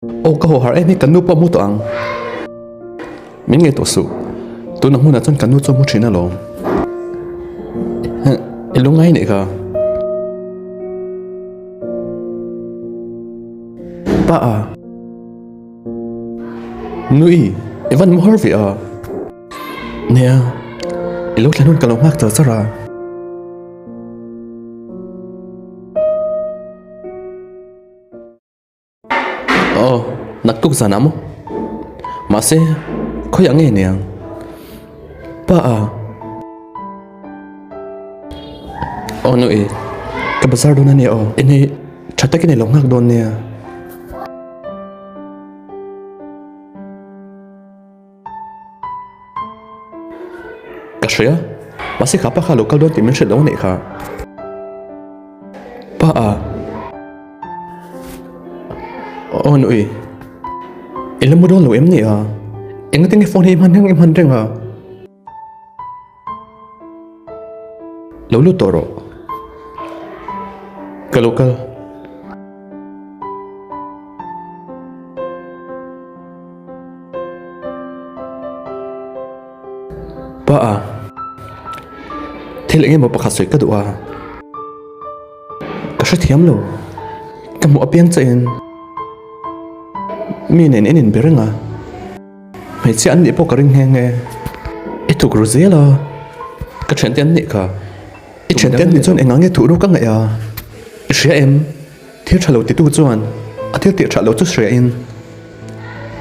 Aw ka haw har em hi kan nu pawh a mu tawh ang. Min ngei tawh suh. Tuna hmunah chuan kan nu chu a mu thin alawm. I lungngai nih kha. Pa a. Nui, i van mu har ve a. Nia, i lo thlen hun ka lo nghak char char a. Aw, naktuk zanah maw? Mahse, khawiah nge niang? Pa a. Aw nu i, ka bazar dawn a nia aw. Inei tha takin i lo nghak dawn nia. Ka hria, mahse kha pa kha lo kal dawn tih min hrilh lo a nih kha. Pa a. Aw nui. I la mu dawn lo em ni a? Engati nge phone hi i hman reng i hman reng a? Lo lut tawh rawh. Ka lo kal. Pa a, thil eng emaw pakhat sawi ka duh a, ka hrethiam lo, ka hmuh apiang chiahin mi nen en inbe reng a, hmeichhia an nih pawh ka ring nghe nghe, i thuk ru zel a, ka thiante an nih kha, i thiante an nih chuan engah nge thuh ru ka ngaih a, i hria em? Thil tha lo titu chuan a thil tih tha lo chu hria in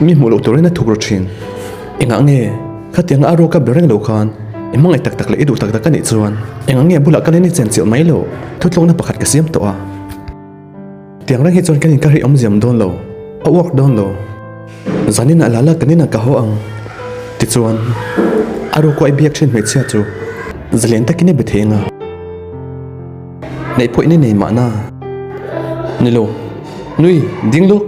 mi hmuh loh turin a thuk ru thin. Engah nge khatianga a ruak a be reng lo khan i hmangaih tak tak leh i duh tak tak a nih chuan engah nge bulah kalin i chen chilh mai loh? Thutlukna pakhat ka siam tawh a. Tiang reng hi chuan kan inkar hi awmziam dawn lo, a uak dawn lo. Zanin a lala kan inah ka haw ang. Tichuan a ruak a i biak thin hmeichhia chu zalen takin i be thei ang a. Neih pawh in i nei mahna. Ni lo. Nui, ding lawk.